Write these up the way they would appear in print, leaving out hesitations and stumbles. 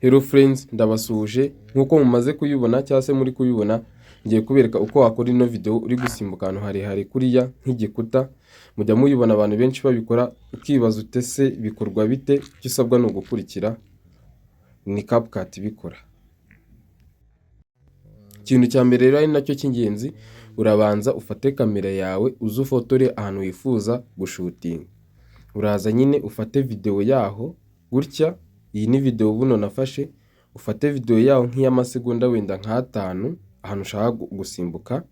Hello friends, ndabasuhuje. Nk'uko mumaze kuyibona cyangwa se muri kubibona, ngiye kubereka uko wakora ino video uri gusimbuka ahantu harehare kuriya nk'igikuta. Mujya muyibona abantu benshi babikora, ukibaza uti: "Ese bikorwa bite?" Icyo usabwa ni ugukurikira, ni CapCut ibikora. Ikintu cya mbere rero, ari nacyo cy'ingenzi, urabanza ufate kamera yawe, uze ufotore ahantu wifuza gushootinga. Uraza nyine ufate video yaho gutya. Iyi ni video buno nafashe. Ufate video yaho nk'iy'amasegonda wenda nk'atanu, ahantu ushaka gusimbuka.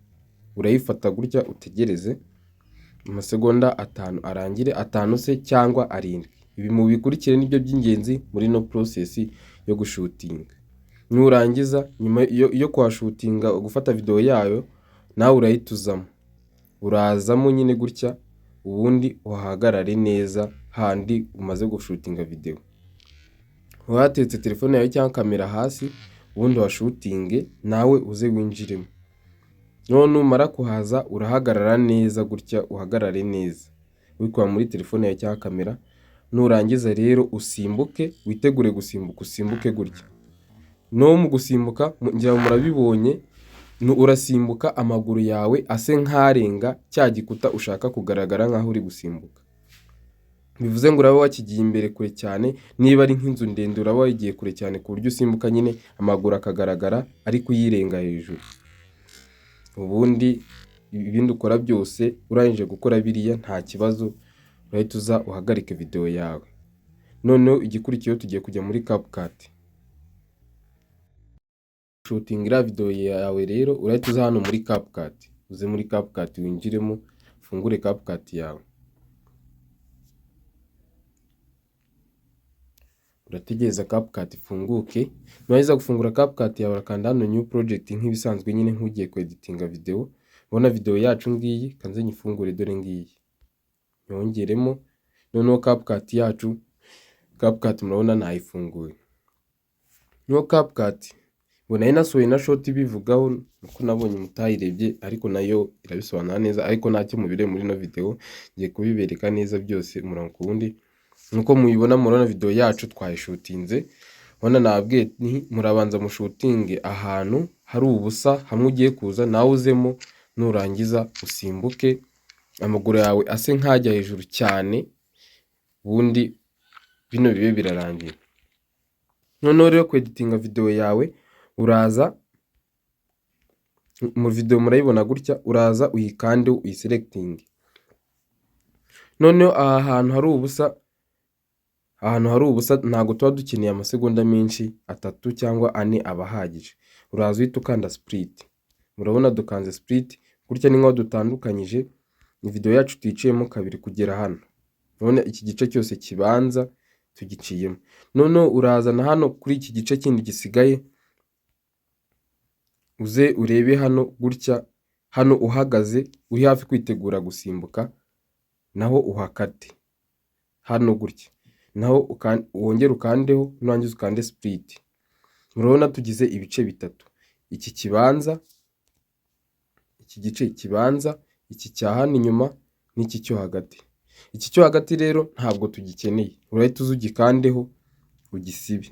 Urayifata gutya, utegereze amasegonda 5 arangire, 5 se cyangwa 7. Ibi mubikurikire, nibyo by'ingenzi muri ino process yo gushootinga. Nurangiza, nyuma yo kuhashootinga, gufata video yayo, nawe urahita uzamo, urazamo nyine gutya, ubundi uhagarare neza handi umaze gushootinga video. Wateretse telefone yawe cyangwa kamera hasi, ubundi washootinge, nawe uze winjiremo. Noneho numara kuhaza, urahagarara neza gutya, uhagarare neza uri kureba muri telefone yawe cyangwa kamera. Nurangiza rero usimbuke, witegure gusimbuka, usimbuke gutya. No mu gusimbuka, ngira ngo murabibonye, urasimbuka amaguru yawe ase nk'arenga cya gikuta ushaka kugaragara nk'aho uri gusimbuka. Bivuze ngo uraba wakigiye imbere kure cyane. Niba ari nk'inzu ndende, uraba wayigiye kure cyane, ku buryo usimbuka nyine amaguru akagaragara ari kuyirenga hejuru. Ubundi ibindi ukora byose, urangije gukora biriya, nta kibazo, urahita uza uhagarike video yawe. Noneho igikurikiyeho, tugiye kujya muri CapCut shooting iriya video yawe. Rero urahita uza hano muri CapCut, uze muri CapCut winjiremo, ufungure CapCut yawe. Urategereza CapCut ifunguke. Nurangiza gufungura CapCut yawe, urakanda hano new project nk'ibisanzwe nyine, nk'ugiye kweditinga video. Ubona video yacu ngiyi, kanze nyifungure, dore ngiyi, nyongeremo. Noneho CapCut yacu, CapCut murabona nayifunguye. Noneho CapCut ngo nari nasohoye na short ibivugaho, nuko nabonye mutayirebye, ariko nayo irabisobanura neza. Ariko ntacyo, mubire muri ino video ngiye kubibereka neza byose, umurongo ku wundi. Nkuko mubibona, murabona video yacu twayishootinze. Ubona nababwiye nti murabanza mushootinge ahantu hari ubusa hamwe ugiye kuza, nawe uzemo. Nurangiza usimbuke, amaguru yawe ase nk'ajya hejuru cyane, ubundi bino bibe birarangiye. Noneho rero kweditinga video yawe, uraza mu video, murayibona gutya, uraza uyikande, uyiselectinge. Noneho aha hantu hari ubusa, ahantu hari ubusa ntabwo tuba dukeneye amasegonda menshi, 3 cyangwa 4 aba ahagije. Uraza uhita ukanda split. Murabona dukanze split gutya, ni nkaho dutandukanyije video yacu, tuyiciyemo kabiri kugera hano. Urabona iki gice cyose kibanza tugiciyemo. Noneho urazana hano kuri iki gice kindi gisigaye, uze urebe hano gutya, hano uhagaze uri hafi kwitegura gusimbuka, naho uhakate hano gutya, naho wongere ukandeho. Nurangiza ukande split. Murabona tugize ibice bitatu: iki kibanza, iki gice kibanza, iki cya hano inyuma n'iki cyo hagati. Iki cyo hagati rero ntabwo tugikeneye, urahita uza ugikandeho ugisibe.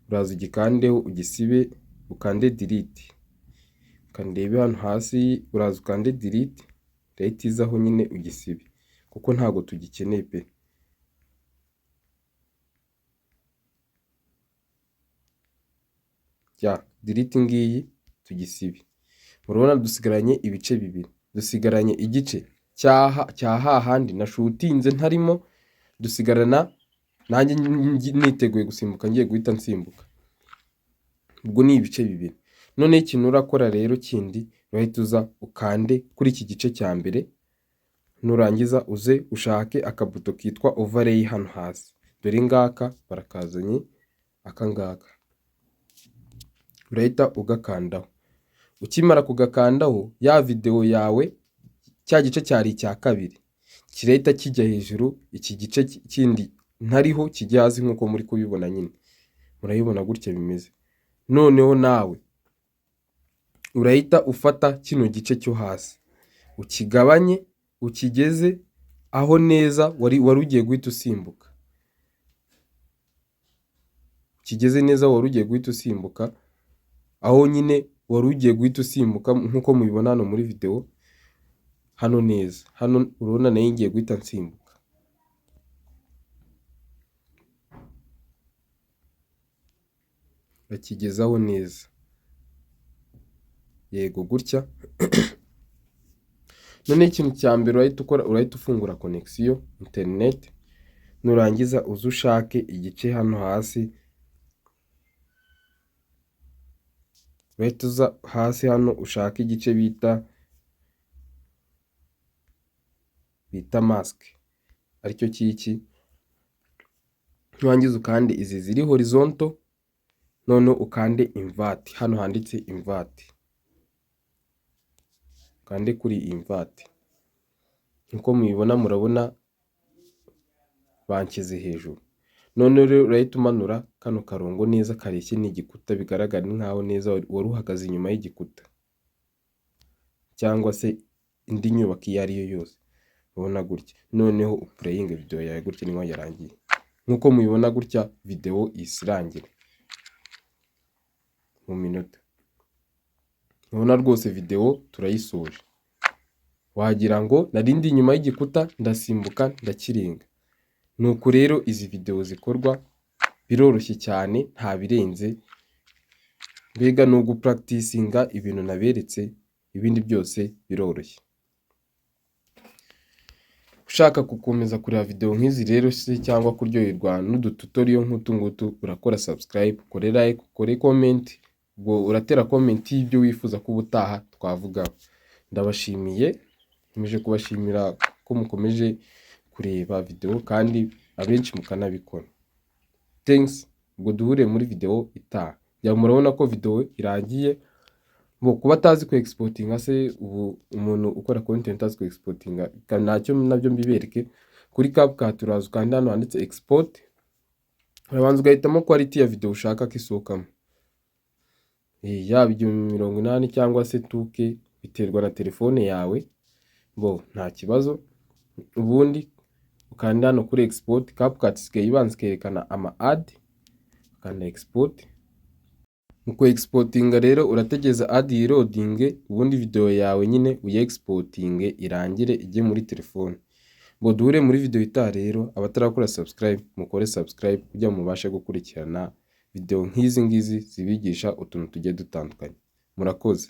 Uraza ugikandeho ugisibe, ukande delete. Ukandebe hano hasi, uraza ukande delete, irahita izaho nyine, ugisibe kuko ntabwo tugikeneye pe. Ya delete ngiyi, tugisibe. Murabona dusigaranye ibice bibiri: dusigaranye igice cya hahandi nashootinze ntarimo, dusigarana nanjye niteguye gusimbuka, ngiye guhita nsimbuka. Ubwo ni ibice bibiri. Noneho ikintu urakora rero kindi, urahita uza ukande kuri iki gice cya mbere. Nurangiza uze ushake akabuto kitwa overlay hano hasi. Dore ngaka, barakazanye aka ngaka, urahita ugakandaho. Ukimara kugakandaho, ya videwo yawe, cya gice cyari icya kabiri kirahita kijya hejuru, iki gice kindi ntariho kijya hasi, nk'uko muri kubibona nyine. Murabibona gutya bimeze. Noneho nawe urahita ufata kino gice cyo hasi, ukigabanye, ukigeze aho neza wari ugiye guhita usimbuka. Ukimara kuhageza, urahita uza ukande Ukigeze neza wari ugiye guhita usimbuka, aho nyine wari ugiye guhita usimbuka nk'uko mubibona hano muri video, hano neza hano urabona nayo ngiye guhita nsimbuka. Bakigezaho neza, yego gutya. Noneho ikintu cya mbere urahita ukora, urahita ufungura connection internet, nurangiza uze ushake igice hano hasi, urahita uza hasi hano ushake igice bita mask, aricyo kiki. Nurangiza ukande izi ziri horizontal, noneho ukande invert, hano handitse invert, ukande kuri invert. Nkuko mubibona murabona banshyize hejuru. Noneho rero urahita umanura kano karongo neza kareshye n'igikuta, bigaragara nkaho neza wari uhagaze inyuma y'igikuta cyangwa se indi nyubako iyo ari yo yose, ubona gutya. Noneho upureyinge video yawe gutya niho yarangiye. Nkuko mubibona gutya video ihise irangira mu minota. Mubona rwose video turayisoje, wagira ngo nari ndi inyuma y'igikuta ndasimbuka ndakirenga. Nuko rero izi video zikorwa biroroshye cyane, nta birenze, mbega ni ugupuragitisinga ibintu naberetse, ibindi byose biroroshye. Ushaka gukomeza kureba video nk'izi rero se cyangwa kuryoherwa n'udututoriyo nk'utu ngutu, urakora subscribe, ukore like, ukore comment, ubwo uratera comment y'ibyo wifuza ko ubutaha twavugaho. Ndabashimiye, nkomeje kubashimira ko mukomeje kureba video kandi abenshi mukanabikora. Thanks, ubwo duhure muri video itaha. Ya murabona ko video irangiye. Bo kuba atazi ku exportinga se, ubu umuntu ukora content azi ku exportinga ntacyo nabyo mbibereke. Kuri CapCut uraza ukanda hano handitse export, urabanza ugahitamo quality ya video ushaka ko isohokamo, yaba 1080 cyangwa se 2K, biterwa na telefone yawe, bo nta kibazo. Ubundi ukanda hano kuri export, CapCut isigaye ibanza ikerekana ama ad, ukanda export. Mu ku exportinga rero urategereza ad yirodinge, ubundi video yawe nyine uyi exportinge irangire ijye muri telefone. Ngo duhure muri video itaha rero, abatarakora subscribe mukore subscribe kugira ngo mubashe gukurikirana video nk'izi ngizi zibigisha utuntu tugiye dutandukanye. Murakoze.